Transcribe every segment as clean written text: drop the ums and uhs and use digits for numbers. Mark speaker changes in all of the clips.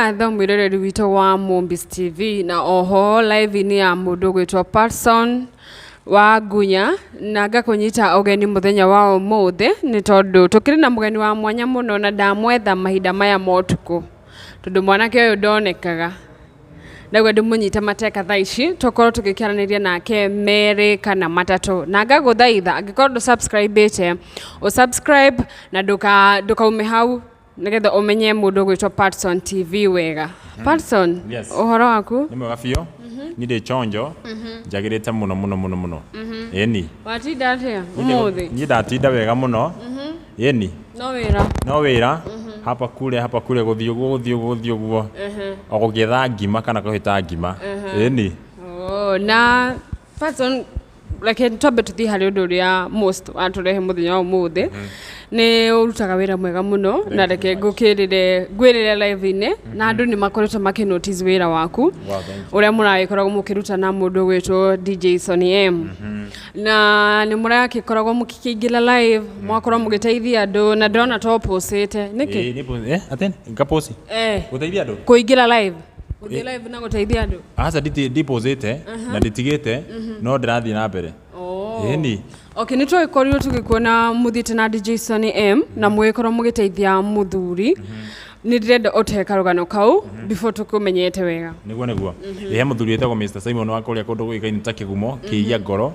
Speaker 1: Ngatho mwĩroreri witũ wa Mombis TV na oho live-inĩ ya mũndũ ũgwĩtwo Patson wa Ngunya, na ngakũnyita ũgeni mũthenya wa ũmũthĩ nĩ tondũ tũkĩrĩ na mũgeni wa mwanya mũno na ndamwetha mahinda maya ma ũtukũ tondũ mwanake ũyũ ndonekaga. Ndauga ndĩmũnyite mateka thaa ici tũkorwo tũgĩkĩaranĩria nake merĩ kana matatũ, na ngagũthaitha angĩkorwo ndũ subscribe ĩte ũ subscribe na ndũkaume hau nĩgetha ũmenye mũndũ ũgwĩtwo Patson TV wega. Patson,
Speaker 2: Yes.
Speaker 1: ũhoro waku?
Speaker 2: Nĩ mwega biũ. Niĩ ndĩ chonjo, njagĩrĩte mũno mũno mũno mũno. Ĩni.
Speaker 1: Watinda atĩa ũmũthĩ?
Speaker 2: Niĩ ndatinda wega mũno. Ĩni.
Speaker 1: No wĩra.
Speaker 2: No wĩra, hapa kule hapa kule, gũthiĩ ũguo gũthiĩ ũguo gũthiĩ ũguo. O gũgĩetha ngima kana kũhĩta ngima. Ĩni.
Speaker 1: Oh, na Patson, reke twambe tũthiĩ harĩ ũndũ ũrĩa most watũrehe mũthenya wa ũmũthĩ. Nĩ ũrutaga wĩra mwega mũno na reke ngũkĩrĩre ngwĩrĩre live-inĩ na andũ nĩ makoretwo makĩ notice wĩra waku.
Speaker 2: Wow, thank you.
Speaker 1: Ũrĩa mũragĩkoragwo mũkĩruta na mũndũ ũgwĩtwo DJ Sonny M. Na nĩ mũragĩkoragwo mũkĩingĩra live, mũgakorwo mũgĩteithia andũ na ndĩrona to postĩte. Nĩkĩ?
Speaker 2: Ĩĩ, atĩ ngaposti?
Speaker 1: Eh.
Speaker 2: Gũteithia andũ?
Speaker 1: Kũingĩra live. Gũthiĩ live na gũteithia andũ.
Speaker 2: Aca, ndipostĩte na nditigĩte, no ndĩrathiĩ na mbere.
Speaker 1: Oh.
Speaker 2: Ĩni.
Speaker 1: Okay, nĩ twagĩkorirwo tũgĩkuona mũthiĩte na DJ Sonny M na mũgĩkorwo mũgĩteithia mũthuri. Nĩ ndĩrenda ũtũhe karũgano kau before tũkũmenyete wega.
Speaker 2: Nĩguo. He mũthuri wĩtagwo Mr Simon wa kũrĩa kũndũ gũĩkaine ta Kĩgumo kĩiya ngoro.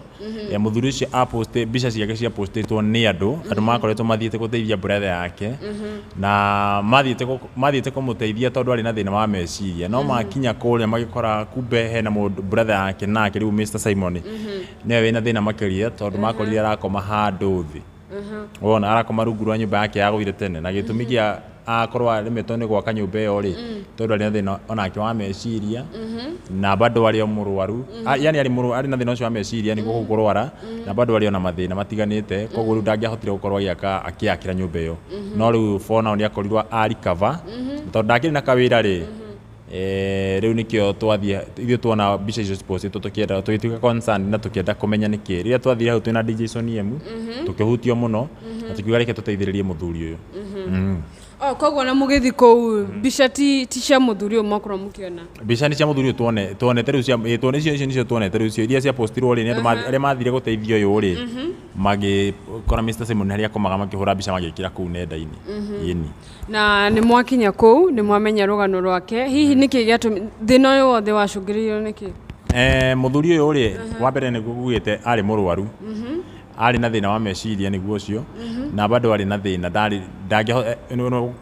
Speaker 2: Mũthuri ũcio aposte mbica ciake ciapostĩtwo nĩ andũ makoretwo mathiĩte gũteithia brother yake, na mathiĩte kũmũteithia tondũ arĩ na thĩna wa meciria, no makinya kũrĩa magĩkora kumbe hena mũndũ brother yake, nake rĩu Mr Simon nĩwe wĩna thĩna makĩria, tondũ makorire arakoma handũ thĩ, wona arakoma rungu rwa nyũmba yake yagũire tene, na gĩtũmi kĩa akorwo aremetwo nĩ gwaka nyũmba ĩyo rĩ, tondũ arĩ na thĩna onake wa meciria na bado arĩ o mũrwaru. Yani arĩ na thĩna ũcio wa meciria nĩguo kũu kũrwara, na bado arĩ ona mathĩna matiganĩte, koguo rĩu ndangĩahotire gũkorwo agĩaka akĩakĩra nyũmba ĩyo. No rĩu for now nĩ akorirwo a recover tondũ ndakĩrĩ na kawĩra rĩ. Rĩu nĩkĩo twathiĩ ithuĩ tuona mbica icio cipostĩtwo, tũkĩenda tũgĩtuĩka concerned na tũkĩenda kũmenya nĩkĩ. Rĩrĩa twathire hau twĩna DJ Sonny M, tũkĩhutio mũno na tũkiuga reke tũteithĩrĩrie mũthuri ũyũ.
Speaker 1: Oh, koguo na mũgĩthiĩ kũu mbica ti cia mũthuri ũyũ mwakorwo mũkĩona?
Speaker 2: Mbica nĩ cia mũthuri ũyũ tuonete rĩu cia tuone icio nĩcio tuonete rĩu, icio iria ciapostirwo rĩ, nĩ andũ arĩa mathire gũteithia ũyũ rĩ, magĩkora Mr Simon harĩa akomaga, makĩhũra mbica magĩkĩra kũu nenda-inĩ. Ĩni.
Speaker 1: Na nĩ mwakinya kũu nĩ mwamenya rũgano rwake. Hihi nĩkĩ gĩatũmi thĩna ũyũ wothe wacũngĩrĩirio nĩkĩ?
Speaker 2: Mũthuri ũyũ rĩ, wa mbere nĩguo ngugĩte arĩ mũrwaru, arĩ na thĩna wa meciria nĩguo ũcio, na bado arĩ na thĩna ndarĩ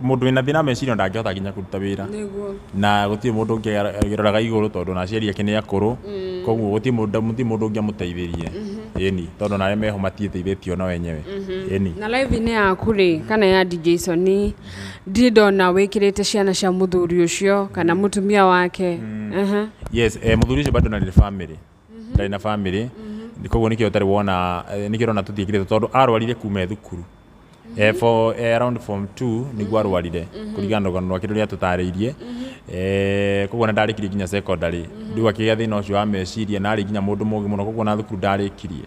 Speaker 2: mũndũ wĩna thĩna wa meciria ndangĩhota nginya kũruta wĩra. Na gũtirĩ mũndũ ũngĩ agĩroraga igũrũ tondũ na aciari ake nĩ akũrũ, koguo gũtirĩ mũndũ ũngĩamũteithĩrie. Ĩni, tondũ ona arĩa meho matiĩteithĩtie ona wenyewe. Ĩni.
Speaker 1: Na live-inĩ yaku rĩ, kana ya DJ Sonny, ndirĩ ndona wĩkĩrĩte ciana cia mũthuri ũcio kana mũtumia wake.
Speaker 2: Yes, mũthuri ũcio bado ndarĩ na family, ndarĩ na family, koguo nĩkĩo ũtarĩ wona, nĩkĩo ũrona tũtiĩkĩrĩte, tondũ arwarire kuma e thukuru, for around form 2 nĩguo arwarire, kũringana na rũgano rwake rũrĩa tũtarĩirie. Koguo na ndarĩkirie nginya secondary, rĩu akĩgĩa thĩna ũcio wa meciria, na arĩ nginya mũndũ mũgĩ mũno, koguo na thukuru ndarĩkirie.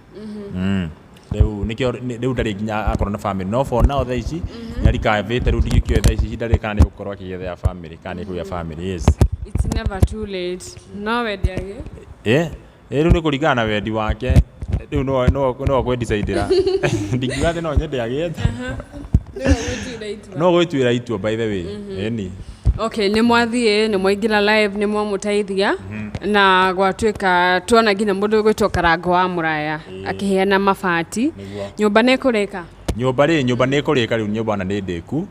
Speaker 2: Rĩu nĩkĩo rĩu ndarĩ nginya akorwo na family, no for now thaa ici nĩ arikavĩte. Rĩu ndingĩkĩoĩ thaa ici ihinda rĩrĩ kana nĩ gũkorwo akĩgethea family kana nĩ kũgĩa family, yes.
Speaker 1: It's never too late, no wende agĩ
Speaker 2: Rĩu nĩ kũringana na wendi wake, rĩu no kwĩdecidĩra, ndingiuga atĩ no nyende agĩe, no gwĩtuĩra itua, by the way. Ĩni.
Speaker 1: Okay, nĩ mwathiĩ, nĩ mwaingĩra live, nĩ mwamũteithia na gwatuĩka tuona nginya mũndũ ũgwĩtwo Karango wa Mũraya akĩheana mabati. Nyũmba nĩ ĩkũrĩka?
Speaker 2: Nyũmba rĩ, nyũmba nĩ ĩkũrĩka rĩu, nyũmba ona nĩ ndĩku.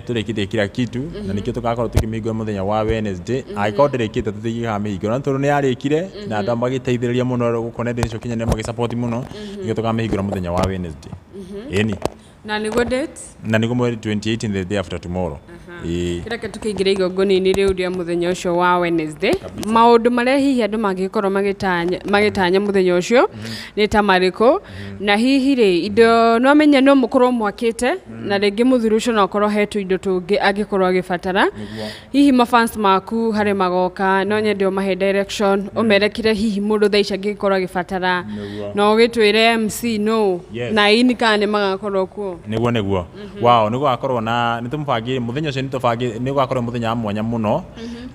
Speaker 2: Tũrĩkĩtie kila kitu na nĩkĩo tũgakorwo tũkĩmĩhingũra mũthenya wa Wednesday. Angĩkorwo ndĩrĩkĩte tũtingĩkamĩhingũra, no tondũ nĩ yarĩkire na andũ magĩteithĩrĩria mũno gũkũ nenda-inĩ cia ũkinyanĩria, magĩsupport mũno, nĩkĩo tũkamĩhingũra mũthenya wa Wednesday. Ĩni.
Speaker 1: Na nĩguo date?
Speaker 2: Na nĩguo mweri 28, in the day after tomorrow. Ĩĩ.
Speaker 1: Reke tũkĩingĩra igongona-inĩ rĩu rĩa mũthenya ũcio wa Wednesday. Maũndũ marĩa hihi andũ mangĩkorwo magĩtanya mũthenya ũcio nĩ ta marĩkũ? Na hihi rĩ, indo no menya no mũkorwo mwakĩte na rĩngĩ mũthuri ũcio no akorwo he tũindo tũngĩ angĩkorwo agĩbatara. Hihi mafans maku harĩ magoka, no nyende ũmahe direction, ũmere kĩrĩa hihi mũndũ thaa ici angĩkorwo agĩbatara. Na ũgĩtwĩre MC no na aini kana nĩ magakorwo kuo.
Speaker 2: Nĩguo, wow, nĩ gũgakorwo na nĩ tũmũbangĩire mũthenya ũcio. nĩ tũbangĩ nĩ ũgakorwo mũthenya wa mwanya mũno,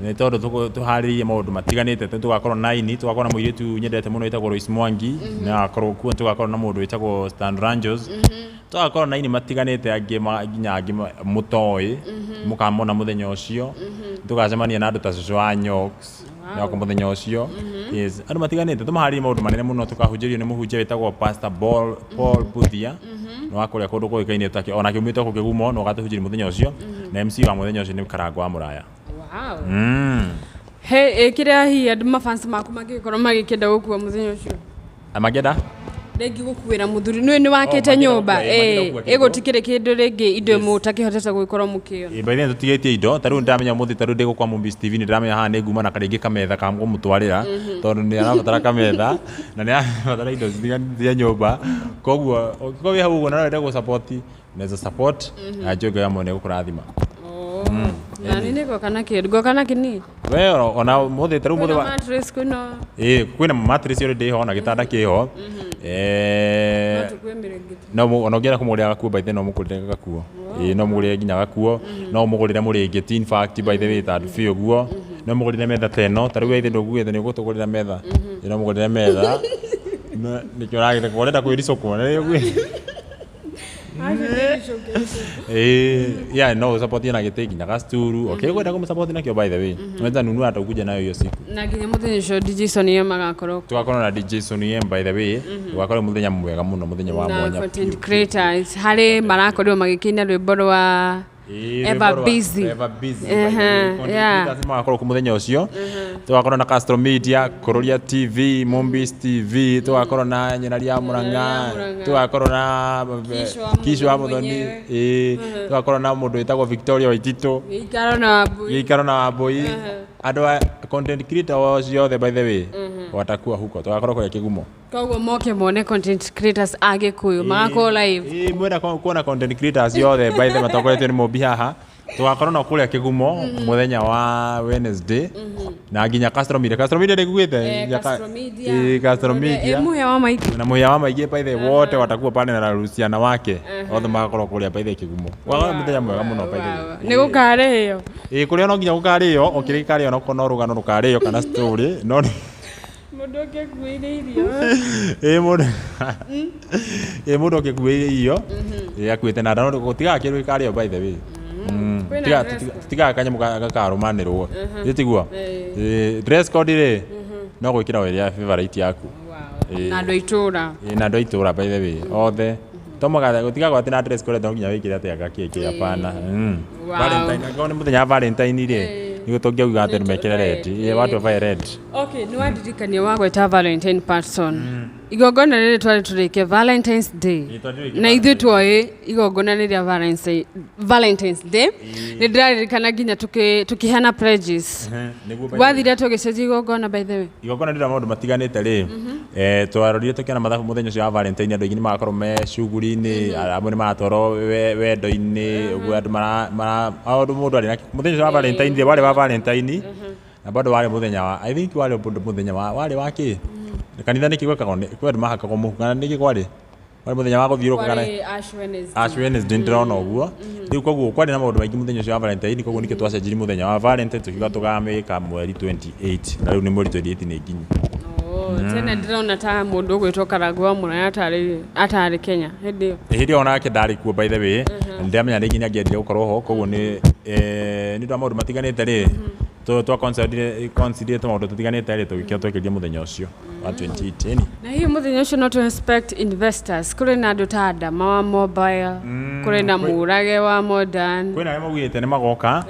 Speaker 2: nĩ tondũ tũharĩrĩirie maũndũ matiganĩte. Nĩ tũgakorwo na aini, tũgakorwo na mũirĩtu nyendete mũno wĩtagwo Lois Mwangi, nĩ agakorwo kuo, tũgakorwo na mũndũ wĩtagwo Stan Ranjos, tũgakorwo na aini matiganĩte angĩ nginya angĩ mũtoĩ mũkamona mũthenya ũcio. Tũgacemania na andũ ta cũcũ wa Nyox nĩagoka mũthenya ũcio. Yes, andũ matiganĩte, tũmaharĩrie maũndũ manene mũno. Tũkahunjĩrio nĩ mũhunjia wĩtagwo Pastor Paul Buthia, nĩ wa kũrĩa kũndũ kũĩkaine take, onake umĩte kũu Kĩgumo, no agatũhunjĩria mũthenya ũcio, na MC wa mũthenya ũcio nĩ Karangũ wa Mũraya.
Speaker 1: He kĩrĩa hihi andũ mafans maku mangĩgĩkorwo magĩkĩenda gũkua mũthenya ũcio?
Speaker 2: Mangĩenda
Speaker 1: rĩngĩ gũkuĩra mũthuri nĩ wakĩte
Speaker 2: Oh, mangĩenda
Speaker 1: nyũmba.
Speaker 2: gũkua, mangĩenda gũkua kĩndũ.
Speaker 1: Ĩgũtikĩrĩ kĩndũ rĩngĩ indo mũtakĩhotete gũgĩkorwo mũkĩona?
Speaker 2: Ĩ, by the way tũtigĩtie indo. Ta rĩu ndamenya mũthĩ, ta rĩu ndĩ gũkwa Mombis TV, nĩ ndĩramenya haha nĩ nguma na karĩngĩ kametha ka kũmũtwarĩra, tondũ nĩ arabatara kametha na nĩ arabatara indo cia nyũmba. Koguo ũngĩkorwo wĩ hau ũguo na no wende gũ support, naweza support, na njũĩ Ngai wa muoyo nĩ egũkũrathima.
Speaker 1: Na nĩ ngoka na kĩndũ, ngoka na kĩni.
Speaker 2: We ona mũthĩ, ta rĩu mũthĩ
Speaker 1: kwĩna
Speaker 2: wa
Speaker 1: mattress, kwĩna
Speaker 2: Ĩ, kwĩna mattress already ĩho, na gĩtanda kĩho.
Speaker 1: No tũkue mĩrĩngĩti.
Speaker 2: No ona ũngĩenda kũmũgũrĩra gakuo, by the way, no mũgũrĩre gakuo. Ĩ, no mũgũrĩre nginya gakuo, no mũgũrĩre mũrĩngĩti, in fact, by the way, ta ndubi ũguo, no mũgũrĩre metha ta ĩno. Ta rĩu we ithe ndũgugĩte nĩ ũgũtũgũrĩra metha. Ĩ, no mũgũrĩre metha. Nĩkĩo ũragĩtheka, ũrenda kwĩricũkwo nĩ ũguo. Ĩ, yeah, no ũsupport na gĩtĩ, nginya gasturu, okay, ũkwenda kũmũsupport nakĩo, by the way, unaweza nunua hata ukuje nayo hiyo siku.
Speaker 1: Na nginya mũthenya ũcio DJ Sonny M agakorwo.
Speaker 2: Tugakorwo na DJ Sonny M, by the way. Tugakorwo mũthenya mwega mũno, mũthenya wa
Speaker 1: na
Speaker 2: mwanya.
Speaker 1: Content creators harĩ marakorirwo magĩkĩina rwĩmbo rwa
Speaker 2: Ĩĩ,
Speaker 1: Ever
Speaker 2: rwĩmbo rwa
Speaker 1: Busy.
Speaker 2: Ever Busy, by the way. Content creators magakorwo kuo mũthenya ũcio. Tũgakorwo na Castro Media, Kũrũria TV, Mombis TV, tũgakorwo na Nyonaria Murang'a,
Speaker 1: Murang'a.
Speaker 2: tũgakorwo na
Speaker 1: Kisho wa
Speaker 2: Kisho wa
Speaker 1: Muthoni
Speaker 2: Muthoni,
Speaker 1: mwenyewe.
Speaker 2: ĩĩ, tũgakorwo na mũndũ wĩtagwo Victoria Waititũ,
Speaker 1: Gĩikaro na Wambui.
Speaker 2: Gĩikaro na Wambui. Andũ a content creator ciothe, by the way, watakuwa huko. Tũgakorwo kũrĩa Kĩgumo.
Speaker 1: Koguo moke mone content creators a Gĩkũyũ magakorwo live.
Speaker 2: Ĩĩ, mwenda kuona content creators yothe, by the way, matongoretio nĩ Mũmbi haha, tũgakorwo no kũrĩa Kĩgumo mũthenya wa Wednesday, na nginya Castro Media. Castro Media nĩngugĩte?
Speaker 1: Castro Media.
Speaker 2: Ĩĩ, Castro Media.
Speaker 1: Mũhĩa wa maingĩ.
Speaker 2: Na mũhĩa wa maingĩ, by the way, wote watakuwa pale na Luciana wake, othe magakorwo kũrĩa, by the way, Kĩgumo. Gwagakorwo mũthenya mwega mũno, by the way.
Speaker 1: Nĩ gũkarĩo.
Speaker 2: Ĩĩ, kũrĩa no nginya gũkarĩo, o kĩrĩa gĩkarĩo no no rũgano rũkarĩo kana story no
Speaker 1: Mũndũ ũngĩkuĩire irio.
Speaker 2: Ĩĩ, mũndũ ũngĩkuĩire irio, ĩĩ, akuĩte na nda, gũtigaga kĩndũ gĩkarĩo, by the way.
Speaker 1: Kwĩna dress code?
Speaker 2: Tutigaga kanyamũ gakarũmanĩrwo, ĩ tiguo? Ĩĩ, dress code rĩ, no gwĩkĩra ĩrĩa favorite yaku. Ĩĩ.
Speaker 1: Na andũ a itũũra.
Speaker 2: Ĩĩ, na andũ a itũũra, by the way, othe to mũgathe gũtigagwo atĩ na dress code no nginya wĩkĩre atĩ anga kĩ kĩ, hapana. Valentine, angĩkorwo nĩ mũthenya wa Valentine rĩ, nĩguo tũngĩauga atĩ mekĩre red. Ĩĩ, watu wavae red.
Speaker 1: Okay, nĩ wandirikania wagweta Valentine person. Igongona rĩrĩ twarĩ tũrĩke Valentines Day.
Speaker 2: Ĩĩ, twarĩ tũrĩke
Speaker 1: Na ithuĩ twoĩ igongona rĩrĩa Valentines Day. Nĩ ndĩraririkana nginya tũkĩheana pledges.
Speaker 2: Nĩguo, by the way.
Speaker 1: Gwathire tũgĩcenjia igongona, by the way.
Speaker 2: Igongona rĩrĩa maũndũ matiganĩte rĩ, twarorire tũkĩona mathabu mũthenya ũcio wa Valentine, andũ aingĩ nĩ magakorwo me cuguri-inĩ, amwe nĩ maratwarwo wendo-inĩ ũguo, andũ mara maũndũ mũndũ arĩ na mũthenya ũcio wa Valentine rĩ, warĩ wa Valentine na bado warĩ mũthenya wa, I think warĩ ũndũ mũthenya wa warĩ wa kĩ kanitha nĩkĩ gwekagwo, kwĩ andũ mahakagwo mũhu kana nĩkĩ kwarĩ mũthenya wa gũthiũrũrũka kana
Speaker 1: Kwarĩ Ash Wednesday.
Speaker 2: Ash Wednesday, ndĩrona ũguo rĩu. Koguo kwarĩ na maũndũ maingĩ mũthenya ũcio wa Valentine, koguo nĩkĩo twacenjirie mũthenya wa Valentine, tũkiuga tũgamĩka mweri 28, na rĩu nĩ mweri 28 nĩ nginyu.
Speaker 1: Oh, tene ndĩrona ta mũndũ ũgwĩtwo Karangũ wa Mũraya atarĩ Kenya hĩndĩ ĩyo.
Speaker 2: Hĩndĩ ĩyo onake ndarĩ kuo, by the way, na nĩndĩramenya rĩngĩ nĩ angĩendire gũkorwo ho. Koguo nĩ ũndũ wa maũndũ matiganĩte rĩ, twa considerĩte maũndũ tũtiganĩte rĩ, tũgĩkĩo twekĩrie mũthenya ũcio wa 28 ĩni.
Speaker 1: Na hihi mũthenya ũcio no to expect investors? Kũrĩ na andũ ta Adama wa mobile, kũrĩ na Mũrage wa modern.
Speaker 2: Kwĩna arĩa maugĩte nĩ magoka,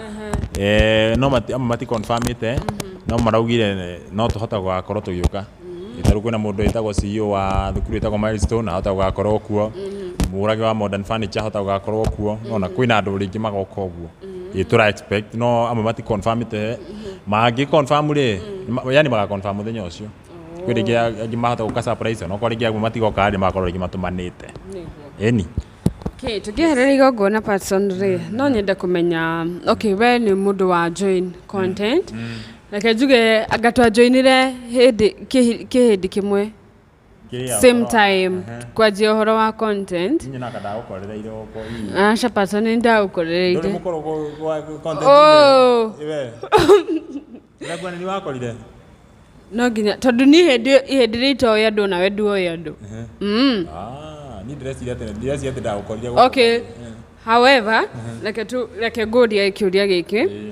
Speaker 2: no amwe mati confirmĩte, no maraugire no tũhota gũgakorwo tũgĩũka. Ta rĩu kwĩna mũndũ wĩtagwo CEO wa thukuru ĩtagwo Milestone, ahota gũgakorwo kuo. Mũrage wa Modern Furniture ahota gũgakorwo kuo. Nona kwĩna andũ rĩngĩ magoka ũguo. Ĩ, tũra expect, no amwe mati confirmĩte. Mangĩ confirm rĩ, yani maga confirm mũthenya ũcio. Kwĩ rĩngĩ angĩ mahota gũka surprise, no kwa rĩngĩ amwe matigoka rĩ, magakorwo rĩngĩ matũmanĩte. Ĩni.
Speaker 1: Okay, tũkĩeherera igongona person rĩ, no nyende kũmenya, okay, we nĩ mũndũ wa join content. Reke njuge anga twajoinire hĩndĩ kĩhĩndĩ kĩmwe.
Speaker 2: Ngĩrĩa
Speaker 1: same
Speaker 2: ũhoro-
Speaker 1: time kwanjia ũhoro wa content.
Speaker 2: Nyonaga ndagũkorereire gũkũ ii.
Speaker 1: Aca Patson, nĩ
Speaker 2: Ndũrĩ
Speaker 1: ndagũkorereire.
Speaker 2: mũkũrũ gwa content.
Speaker 1: Oh.
Speaker 2: We. Ndĩrakuona nĩ wakorire.
Speaker 1: No nginya tondũ niĩ hĩndĩ hĩndĩ ĩrĩa itoĩ andũ nawe nduoĩ andũ.
Speaker 2: Ah, niĩ ndĩreciria atĩ ndagũkorire gũkũ.
Speaker 1: Okay, however, reke tu reke ngũrie kĩũria gĩkĩ.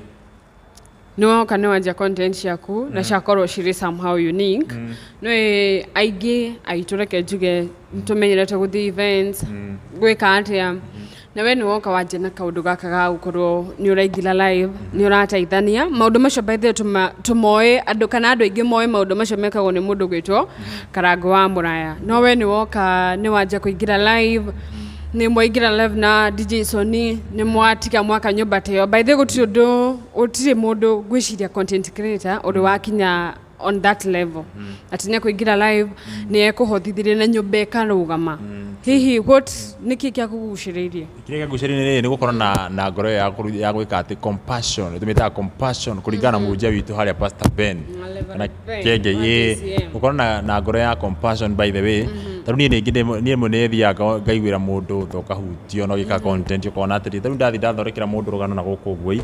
Speaker 1: Nĩ woka nĩ wanjia content ciaku na ciakorwo cirĩ somehow unique. No aingĩ aitũ, reke njuge, nĩtũmenyerete gũthiĩ events, gwĩka atĩa, na we nĩ woka wanjia na kaũndũ gaka ga gũkorwo nĩ ũraingĩra live, nĩ ũrateithania maũndũ macio. By the way, tũmoĩ andũ kana andũ aingĩ moĩ maũndũ macio mekagwo nĩ mũndũ gwĩtwo Karango wa Mũraya, no we nĩ woka nĩ wanjia kũingĩra live, nĩ mwaingĩra live na DJ Sony, nĩ mwatiga mwaka nyũmba ta ĩyo. By the way, gũtirĩ ũndũ, gũtirĩ mũndũ ngwĩciria content creator ũrĩ wakinya on that level atĩ nĩ ekũingĩra live, nĩ ekũhotithirie na nyũmba ĩkarũgama. Hihi what, nĩkĩ kĩakũgucĩrĩirie?
Speaker 2: Kĩrĩa kĩangucĩrĩirie nĩ gũkorwo na ngoro ĩyo ya gwĩka atĩ compassion, tũmĩtaga compassion kũringana na mũhunjia witũ harĩa, Pastor Ben kana
Speaker 1: Ben,
Speaker 2: Kenge.
Speaker 1: wa
Speaker 2: Ĩ
Speaker 1: JCM.
Speaker 2: Gũkorwo na ngoro ya compassion. By the way, tarĩu niĩ ningĩ niĩ rĩmwe nĩ thiaga ngaiguĩra mũndũ tha, ũkahutio na ũgĩka content, ũkona atĩrĩ, tarĩu ndathiĩ ndathondekera mũndũ rũgano na gũkũ ũguo ĩ,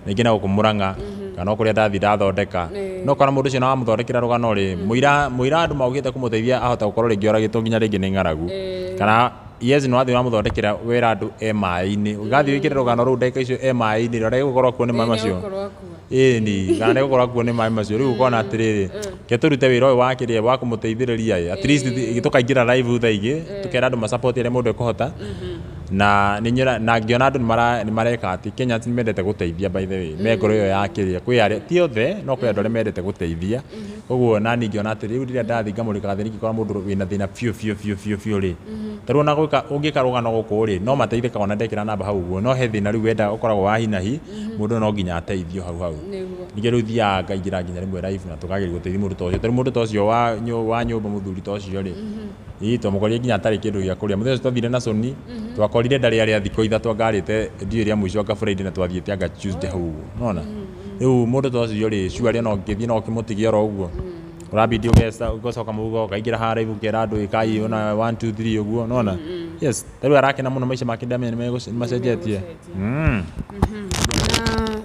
Speaker 2: rĩngĩ na gũkũ Mũrang'a kana o kũrĩa ndathiĩ ndathondeka, no kana mũndũ ũcio na wamũthondekera rũgano rĩ, mũira mũira andũ maugĩte kũmũteithia, ahota gũkorwo rĩngĩ oragĩtwo nginya rĩngĩ nĩ ng'aragu kana yes, nĩ wathiĩ ũramũthondekera wĩra andũ e maĩ-inĩ, ũgathiĩ wĩkĩre rũgano rũu ndagĩka icio e maĩ-inĩ, rora gũkorwo kuo nĩ maĩ macio. Ĩni kana nĩ gũkorwo kuo nĩ maĩ macio. Rĩu ũkona atĩrĩrĩ, ke tũrute wĩra ũyũ wa kĩrĩa wa kũmũteithĩrĩria ĩ, at least tũkaingĩra live thaa igĩ, tũkera andũ masupport ĩrĩa mũndũ ekũhota, na nĩ nyona na ngĩona andũ nĩ mareka atĩ Kenyans nĩ mendete gũteithia. By the way, me ngoro ĩyo ya kĩrĩa, kwĩ arĩa ti othe, no kwĩ andũ arĩa mendete gũteithia. Koguo nani ngĩona atĩ rĩu rĩrĩa ndathiĩ ngamũrĩka gathĩna, ingĩkora mũndũ wĩna thĩna biũ biũ biũ biũ biũ rĩ, tarĩu ona gwĩka ũngĩka rũgano gũkũ rĩ, no mateithĩkaga ona ndekĩra namba hau ũguo, no he thĩna rĩu wenda ũkoragwo wa hinahi, mũndũ no nginya ateithio hau hau. Ningĩ rĩu thiaga ngaingĩra nginya rĩmwe live na tũkageria gũteithia mũndũ ta ũcio. Tarĩu mũndũ ta ũcio wa nyũmba, mũthuri ta ũcio rĩ, ĩĩ twamũkorire nginya atarĩ kĩndũ gĩa kũrĩa. Mũthenya ũcio twathire na Sony, twakorire ndarĩ arĩa thikũ 3, anga arĩte ndiũĩ rĩa mũico anga Friday, na twathiĩte anga Tuesday hau ũguo. Nona rĩu mũndũ ta ũcio rĩ, surely no ngĩthiĩ no ũkĩmũtigie oro ũguo, ũrabidi ũgeca ũgacoka mũhuko, ũkaingĩra harĩa ũkera andũ ĩkai ona 1 2 3 ũguo. Nona yes, tarĩu arakena mũno, maica make ndamenya nĩ macenjetie.
Speaker 1: Na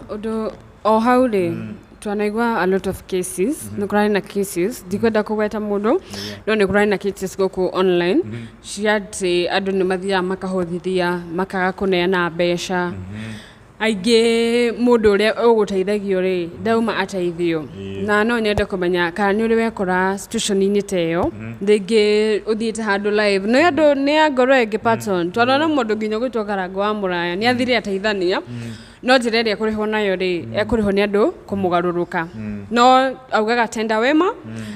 Speaker 1: ũndũ o hau rĩ, twanaigua a lot of cases, nĩ kũrarĩ na cases, ndikwenda kũgweta mũndũ, no nĩ kũrarĩ na cases gũkũ online cia atĩ andũ nĩ mathiaga makahothithia, makaga kũneana mbeca aingĩ, mũndũ ũrĩa ũgũteithagio rĩ ndauma ateithio. Na no nyende kũmenya kana nĩ ũrĩ wekora situation-inĩ ta ĩyo, rĩngĩ ũthiĩte handũ live, nĩ andũ nĩ a ngoro ĩngĩ pattern, twanona mũndũ nginya ũgwĩtwo Karango wa Mũraya nĩ athire ateithania, no njĩra ĩrĩa ekũrĩhwo nayo rĩ, ekũrĩhwo nĩ andũ kũmũgarũrũka, no augaga tenda wema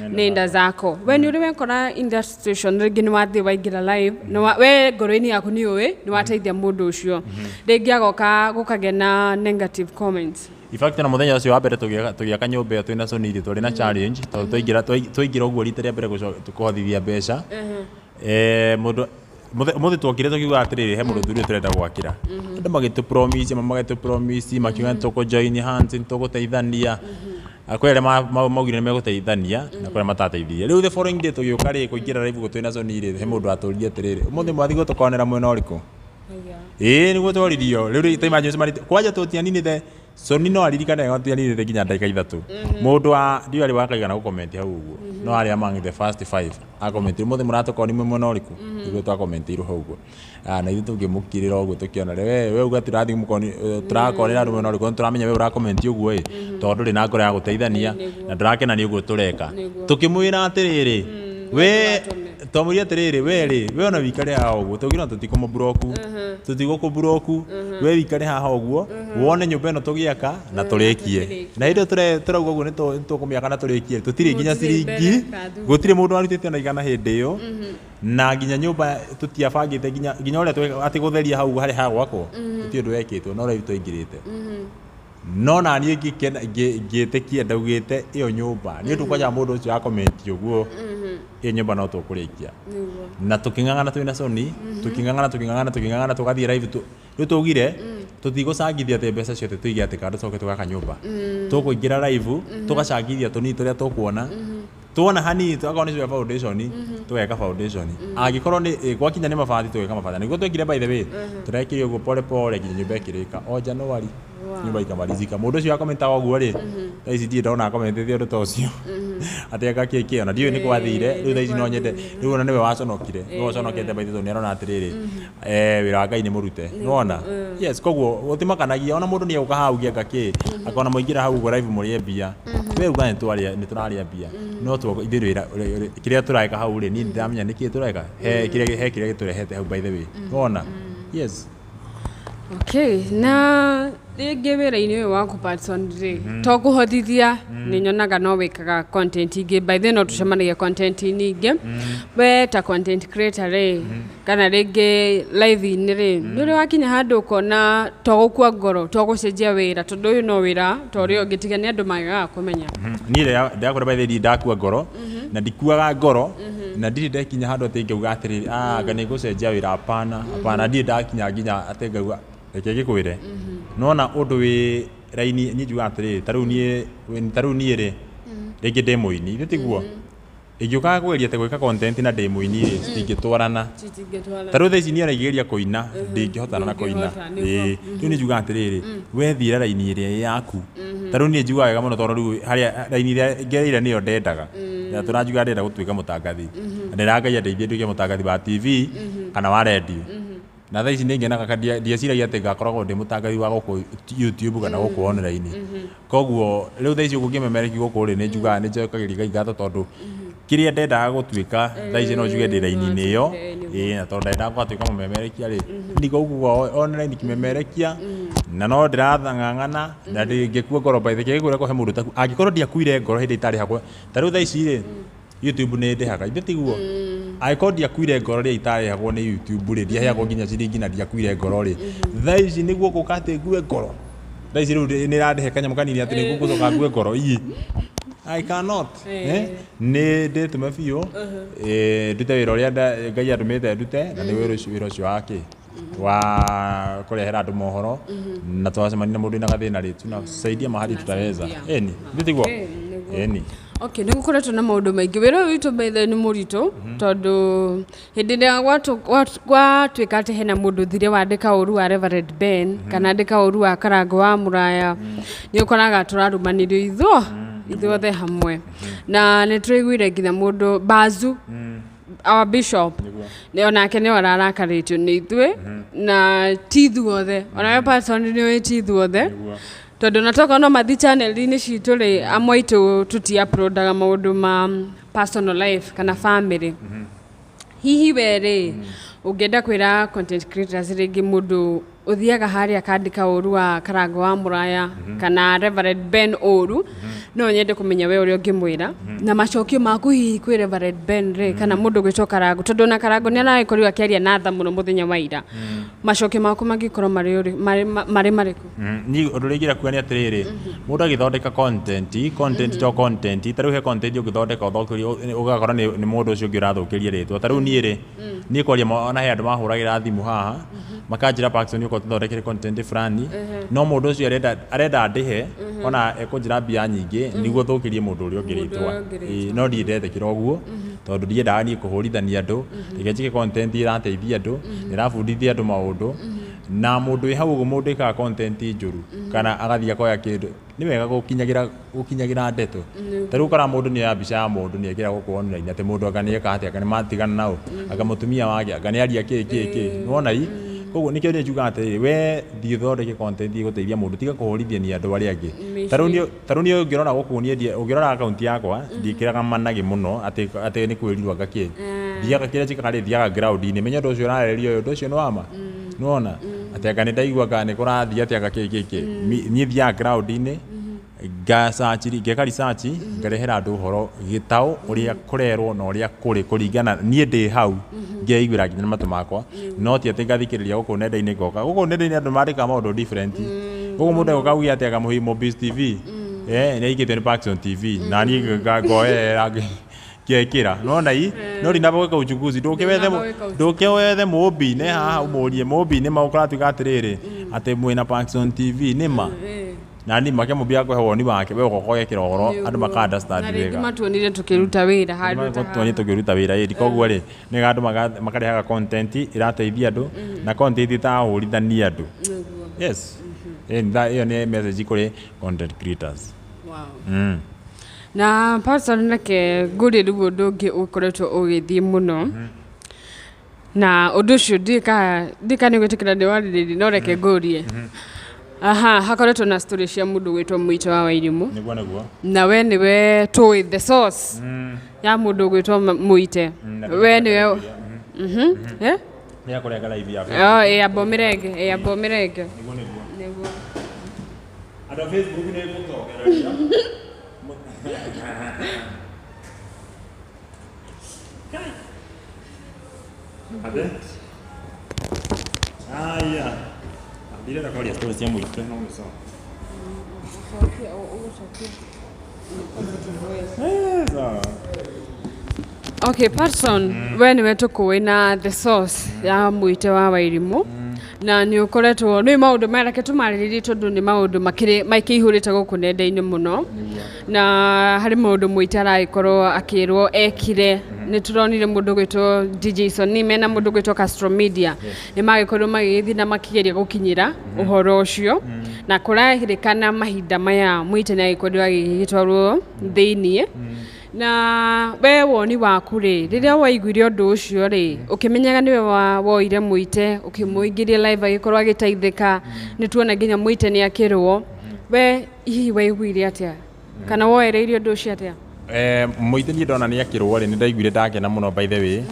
Speaker 1: nenda zako. We nĩ ũrĩ wekora in that situation, rĩngĩ nĩ wathiĩ waingĩra live, we ngoro-inĩ yaku nĩ ũĩ nĩ wateithia mũndũ ũcio, rĩngĩ agoka gũkagĩa na negative comments?
Speaker 2: In fact, na mũthenya ũcio wa mbere tũgĩaka nyũmba ĩyo twĩna Sony rĩ, twarĩ na challenge tondũ twaingĩra ũguo rita rĩa mbere kũhothithia mbeca, mũndũ mũthĩ twokire tũkiuga atĩrĩrĩ, he mũndũ thuri tũrenda gwakĩra, andũ magĩtũ promise, magĩtũ promise, makiuga nĩ tũkũ join hands, nĩ tũgũteithania. Kwĩ arĩa maugire nĩ megũteithania na kwĩ arĩa matateithirie. Rĩu the following day tũgĩũka rĩ kũingĩra live gũ twĩna Sony rĩ, he mũndũ atũririe atĩrĩrĩ, ũmũthĩ mwathiĩ gũtũkonera mwena ũrĩkũ? Ĩĩ nĩguo tworirio. Rĩu rĩ ta imagine ũcemanĩtie kwanja tũtianinĩte, Sony no aririkane wega, tũtianinĩte nginya ndagĩka 3, mũndũ wa ndiũ arĩ wakaigana gũcomment hau ũguo, no arĩ among the first five acomment, ũmũthĩ mũratũkoni mwĩ mwena ũrĩkũ? Nĩguo twakomentirwo hau ũguo. Ah, na ithuĩ tũngĩmũkirĩra ũguo tũkĩona rĩ, we uga tũrathiĩ mũkoni tũrakonera andũ mwena ũrĩkũ, tũramenya we ũracomment ũguo ĩ tondũ ndũrĩ na ngoro ya gũteithania na ndũrakena nĩ ũguo tũreka. Tũkĩmwĩra atĩrĩrĩ, we twamwĩrire atĩrĩrĩ, we rĩ, we ona wikare haha ũguo, tũngiona tũtikũmũblock, tũtigũkũblock, we wikare haha ũguo wone nyũmba ĩno tũgĩaka na tũrĩkie. Na hĩndĩ ĩyo tũrauga ũguo nĩ tũkũmĩaka na tũrĩkie, tũtirĩ nginya
Speaker 1: Gũtirĩ
Speaker 2: ciringi
Speaker 1: mbere kana thutha.
Speaker 2: Gũtirĩ mũndũ warutĩte ona igana hĩndĩ ĩyo, na nginya nyũmba tũtiabangĩte nginya ũrĩa atĩ gũtheria hau harĩa hagwakwo, gũtirĩ ũndũ wekĩtwo, no rĩu twaingĩrĩte. No naniĩ ngĩkena ngĩtĩkia ndaugĩte ĩyo nyũmba nĩ ũndũ kwanja mũndũ ũcio acomment ũguo, ĩyo nyũmba no tũkũrĩkia. Na tũkĩng'ang'ana twĩna Sony, tũkĩng'ang'ana, tũkĩng'ang'ana, tũkĩng'ang'ana, tũgathiĩ live rĩu twaugire tũtigũcangithia atĩ mbeca ciothe tũige atĩ kando tũcoke tũgaka nyũmba, tũkũingĩra live tũgacangithia tũnini tũrĩa tũkuona. Tuona hanini akorwo nĩ cia foundation, tũgeka foundation. Angĩkorwo nĩ gwakinya nĩ mabati, tũgeka mabati. Nĩguo twekire, by the way, tũrekire ũguo pole pole nginya nyũmba ĩkĩrĩka o January, nyũmba ikamalizika. Mũndũ ũcio akomentaga ũguo rĩ, thaa ici ndirĩ ndona akomentete ũndũ ta ũcio atĩ anga kĩ kĩ, ona ndiũĩ nĩ gwathire. Rĩu thaa ici no nyende rĩu ona nĩwe waconokire, nĩwe ũconokete by the way, tondũ nĩ arona atĩrĩrĩ, wĩra wa Ngai nĩ mũrute, nĩwona? Yes, koguo gũtimakanagia ona mũndũ nĩ egũka hau anga kĩ akona mũingĩra hau ũguo live mũrĩe mbia. We uga nĩ tũrarĩa mbia, no ithuĩ wĩra kĩrĩa tũreka hau rĩ, niĩ ndĩramenya nĩkĩĩ tũreka, he kĩrĩa gĩtũrehete hau, by the way, nĩwona? Yes.
Speaker 1: Okay, na rĩngĩ wĩra-inĩ ũyũ waku, Patson, rĩ, to kũhotithia nĩ nyonaga no wĩkaga content ingĩ. By the way, no tũcemanagia content-inĩ ingĩ. We ta content creator rĩ, kana rĩngĩ live-inĩ rĩ, nĩ ũrĩ wakinya handũ ũkona to gũkua ngoro, to gũcenjia wĩra, tondũ ũyũ no wĩra ta ũrĩa ũngĩ, tiga nĩ andũ magaga kũmenya?
Speaker 2: Niĩ ndĩrakwĩra, by the way, ndakua ngoro na ndikuaga ngoro na ndirĩ ndekinya handũ atĩ ngauga atĩrĩrĩ, ah, anga nĩ ngũcenjia wĩra. Hapana, hapana, ndirĩ ndakinya nginya atĩ ngauga reke ngĩkwĩre. Nona ũndũ wĩ raini, niĩ njugaga atĩrĩrĩ, ta rĩu niĩ rĩ, rĩngĩ ndĩ mũini, ithe tiguo ingĩũkaga kũgeria atĩ gwĩka content na ndĩ mũini rĩ, citingĩtwarana. Ta rĩu thaa ici niĩ ona ingĩgeria kũina, ndingĩhotana na kũina.
Speaker 1: Ndũngĩhota, nĩguo.
Speaker 2: Ĩĩ, rĩu nĩ njugaga atĩrĩrĩ, we thiĩra raini ĩrĩa yaku. Ta rĩu niĩ njugaga wega mũno, tondũ rĩu harĩa raini ĩrĩa ngereire nĩyo ndendaga na tũranjugaga ndĩrenda gũtuĩka mũtangathi, na ndĩraga Ngai andeithie nduĩke mũtangathi wa TV kana wa radio. Na thaa ici nĩ ngenaga ndieciragia atĩ ngakoragwo ndĩ mũtangathi wa gũkũ YouTube kana gũkũ online. Koguo rĩu thaa ici ũguo ngĩmemereki gũkũ rĩ, nĩ njugaga nĩ njokagĩria Ngai ngatho, tondũ kĩrĩa ndendaga gũtuĩka thaa ici no njuge ndĩ raini-inĩ ĩyo. Ĩĩ, na tondũ ndendaga gũgatuĩka mũmemerekia rĩ, niko ũguo online kimemerekia na no ndĩrathang'ang'ana na ndingĩkua ngoro. By the way, kĩrĩa kũhe mũndũ taku angĩkorwo ndiakuire ngoro hĩndĩ itarĩhagwo, ta rĩu thaa ici rĩ, YouTube nĩ ndĩhaga, ithe tiguo? Angĩkorwo ndiakuire ngoro rĩrĩa itarĩhagwo nĩ YouTube rĩ, ndiaheagwo nginya ciringi na ndiakuire ngoro rĩ, thaa ici nĩguo ngũka atĩ ngue ngoro? Thaa ici rĩu nĩ ĩrandĩhe kanyamũ kanini atĩ nĩguo ngũcoka ngue ngoro? Ii, I cannot. Eh, nĩ ndĩtũme biũ, ndute wĩra ũrĩa Ngai andũmĩte ndute, na nĩ wĩra ũcio wa kĩ wa kũrehera andũ mohoro. Na twacemania na mũndũ wĩna gathĩna rĩ, tunasaidia mahali tutaweza. Ĩni, nĩ tiguo?
Speaker 1: Nĩguo.
Speaker 2: Ĩni.
Speaker 1: Okay, nĩ gũkoretwo na maũndũ maingĩ. Wĩra ũyũ witũ, by the way, nĩ mũritũ, tondũ hĩndĩ ĩrĩa gwatuĩka atĩ hena mũndũ thire wandĩka ũru wa Reverend Ben kana andĩka ũru wa Karango wa Mũraya, nĩ ũkoraga tũrarumanĩrio ithuothe hamwe. Na nĩ tũraiguire nginya mũndũ Bazu, our bishop, nĩ onake nĩ ararakarĩtio nĩ ithuĩ, na ti ithuothe. Onawe Patson nĩ ũĩ ti ithuothe, tondũ na tokorwo no mathi channel-inĩ citũ rĩ, amwe aitũ tũti uploadaga maũndũ ma personal life kana family. Hihi we rĩ, ũngĩenda kwĩra content creators, rĩngĩ mũndũ ũthiaga harĩa akandĩka ũru wa Karango wa Mũraya kana Reverend Ben ũru, no nyende kũmenya we ũrĩa ũngĩmwĩra na macokio maku hihi kwĩ Reverend Ben rĩ, kana mũndũ gwĩtwo Karango, tondũ ona Karango nĩ aragĩkorirwo akĩaria na tha mũno mũthenya wa ira. Macokio maku mangĩkorwo marĩ marĩ marĩkũ?
Speaker 2: Niĩ ũndũ ũrĩa ingĩenda kuga nĩ atĩrĩrĩ, mũndũ agĩthondeka content, content to content, ta rĩu he content ũngĩthondeka ũthũkĩrie, ũgakora nĩ mũndũ ũcio ũngĩ ũrathũkĩria rĩtwa. Ta rĩu niĩ rĩ, niĩ kwaria ona he andũ mahũragĩra thimũ haha makanjĩra, "Paxson, ũka ũtũthondekere content fulani," no mũndũ ũcio arenda ndĩhe, ona ekũnjĩra mbia nyingĩ nĩguo thũkĩrie mũndũ ũrĩa ũngĩ
Speaker 1: Mũndũ
Speaker 2: rĩtwa.
Speaker 1: ũrĩa ũngĩ rĩtwa.
Speaker 2: Ĩĩ, no ndiĩ ndetĩkĩra ũguo, tondũ ndiendaga niĩ kũhũrithania andũ. Reke njĩke content ĩrateithia andũ, ĩrabundithia andũ maũndũ. Na mũndũ wĩ hau ũguo, mũndũ ĩkaga content njũru kana agathiĩ akoya kĩndũ, nĩ wega gũkinyagĩra ndeto. Ta rĩu ũkora mũndũ nĩ oya mbica ya mũndũ nĩ ekĩra gũkũ online atĩ mũndũ anga nĩ eka atĩa, anga nĩ matigana nao, anga mũtumia wake, anga nĩ aria kĩ kĩ kĩ, nĩwona? I koguo nĩkĩo niĩ njugaga atĩrĩrĩ, we thiĩ ũthondeke content ĩgũteithia mũndũ, tiga kũhũrithania andũ arĩa angĩ. Ta rĩu niĩ ũngĩrora gũkũ niĩ ũngĩrora akaunti yakwa, ndiĩkĩraga managĩ mũno atĩ nĩ kwĩrirwo anga kĩ. Thiaga, kĩrĩa njĩkaga rĩ, thiaga ground-inĩ menye ũndũ ũcio ũrarĩrĩria ũyũ, ũndũ ũcio nĩ wama, nĩwona? Atĩ anga nĩ ndaigua anga nĩ kũrathiĩ atĩ anga kĩ kĩ kĩ. Niĩ thiaga ground-inĩ, nga-search, ngeka research, ngarehera andũ ũhoro gĩtaũ ũrĩa kũrerwo na ũrĩa kũrĩ, kũringana niĩ ndĩ hau ngeiguĩra nginya na matũ makwa, no ti atĩ ngathikĩrĩria gũkũ nenda-inĩ. Ngoka gũkũ nenda-inĩ andũ mandĩkaga maũndũ different. Gũkũ mũndũ egũka auge atĩ anga Mũhimbo TV nĩ aigĩtio nĩ Paxson TV, na niĩ ngoerera ngekĩra nona i no ndinamba gwĩka uchunguzi. Ndũke wethe
Speaker 1: Ndũnamba gwĩka uchunguzi.
Speaker 2: Ndũke wethe mũmbi ne haha ũmũrie mũmbi nĩ ma ũratuĩka atĩrĩrĩ atĩ mwĩna Paxson TV nĩ ma. Na ni make mubia kwe woni wake we ugoka ugekira uhoro andu maka understand
Speaker 1: na rĩngĩ
Speaker 2: wega.
Speaker 1: Matuonire tũkĩruta wĩra handũ ta
Speaker 2: Tuonire tũkĩruta wĩra ĩri, koguo rĩ nĩ andũ makarehaga content ĩrateithia andũ na content ĩtahũrithania andũ. Yes. Ĩyo nĩ message kũrĩ content creators.
Speaker 1: Wow. Na Patson, reke ngũrie rĩu ũndũ ũngĩ ũkoretwo ũgĩthiĩ mũno, na ũndũ ũcio ndiũĩ kana nĩ ũgwĩtĩkĩra ndĩwarĩrĩrie, no reke ngũrie. Aha, hakoretwo na story cia mũndũ gwĩtwo Mũito wa Wairimũ.
Speaker 2: Nĩguo, nĩguo.
Speaker 1: Na we nĩwe tũĩ the source ya mũndũ gwĩtwo Mũite. We nĩwe eh?
Speaker 2: Nĩ akũrenga live ya.
Speaker 1: Oh, ĩ amba ũmĩrenge, ĩ amba ũmĩrenge.
Speaker 2: Nĩguo, nĩguo.
Speaker 1: Nĩguo.
Speaker 2: Andũ a Facebook nĩ gũcokereria. Ate? Aya. Ndirenda kwaria story cia Mũite, no nĩ sawa. Sawa.
Speaker 1: Okay, Patson, we nĩwe tũkũĩ na the source ya Mũite wa Wairimũ, na nĩ ũkoretwo nĩ maũndũ maya, reke tũmarĩrĩrie tondũ nĩ maũndũ makĩrĩ makĩihũrĩte gũkũ nenda-inĩ mũno, na harĩ maũndũ Mũite aragĩkorwo akĩrwo ekire. Nĩ tũronire mũndũ gwĩtwo DJ Sony mena mũndũ gwĩtwo Castro Media nĩ magĩkorirwo magĩgĩthiĩ na makĩgeria gũkinyĩra ũhoro ũcio, na kũrerĩkana mahinda maya Mũite nĩ agĩkorirwo agĩgĩtwarwo thĩiniĩ. Na we woni waku rĩ, rĩrĩa waiguire ũndũ ũcio rĩ, ũkĩmenyaga nĩwe wa woire Mũite ũkĩmũingĩria live agĩkorwo agĩteithĩka, nĩ tuona nginya Mũite nĩ akĩrwo, we hihi waiguire atĩa kana woereirie ũndũ ũcio atĩa?
Speaker 2: Mũite niĩ ndona nĩ akĩrwo rĩ, nĩ ndaiguire ndakena mũno, by the way.